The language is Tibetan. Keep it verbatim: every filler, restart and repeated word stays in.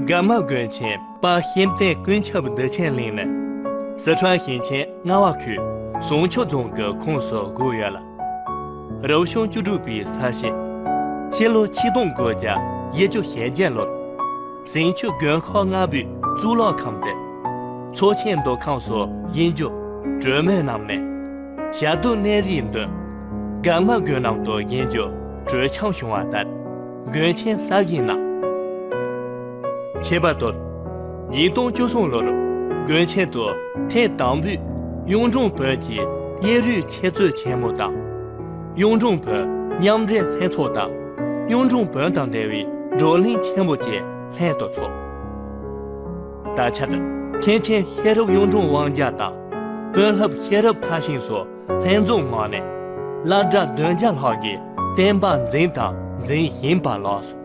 དགའ་མ་དགོན་ཆེན་དཔལ་ཤེམ་ཏན་ཀུན་ཁྱབ་བདེ་ཆེན་གླིང་ནི། སི་ཁྲོན་ཞིང་ཆེན་རྔ་བ་ཁུལ་ཟུང་ཆུ་རྫོང་གི་ཁོངས་སུ་བགོས་ཡོད་ལ། རབ་བྱུང་བཅུ་དྲུག་པའི་ས་གཞི། སྤྱི་ལོ་ཆིག་སྟོང་དགུ་བརྒྱ་བཞི་བཅུ་ཞེ་བརྒྱད་ལོར། ཟིང་ཆུ་དགོན་ཁག་ལྔ་པའི་གཙུག་ལག་ཁང་དེ། ཚོ་ཆེན་མདོ་ཁམས་སུ་དབྱེ་འབྱེད་གྲོས་མོལ་གནང་ནས། ཞྭ་དུང་གནས་རིའི་མདུན། དགའ་མ་དགོན་ནང་དུ་དབྱེ་འབྱེད་གྲོས་འཆམ་བྱུང་བ་ལྟར། དགོན་ཆེན་གསར་བཞེངས་གནང་། ཁྱད་པར་དུ། ཉིས་སྟོང་བཅུ་གསུམ་ལོར་དགོན་ཆེན་དུ་ཐེངས་དང་པོའི་གཡུང་དྲུང་བོན་གྱི་དབྱིན་རུའི་འཆད་རྩོད་ཆེན་མོ་དང་། གཡུང་དྲུང་བོན་མཉམ་འབྲེལ་ལྷན་ཚོགས་དང་། གཡུང་དྲུང་བོན་དང་འབྲེལ་བའི་བགྲོ་གླེང་ཆེན་པོ་བཅས་ལྷན་དུ་ཚོགས། ད་ཆར་མཁན་ཆེན་ཤེས་རབ་གཡུང་དྲུང་དབང་རྒྱལ་དང་། དཔོན་སློབ་ཤེས་རབ་མཐར་ཕྱིན་སོགས་ལྷན་འཛོམས་ངང་ནས། སློབ་གྲྭ་བདུན་བརྒྱ་ལྷག་གིས་བསྟན་པ་འཛིན་དང་འཛིན་བཞིན་པ་ལགས་སོ།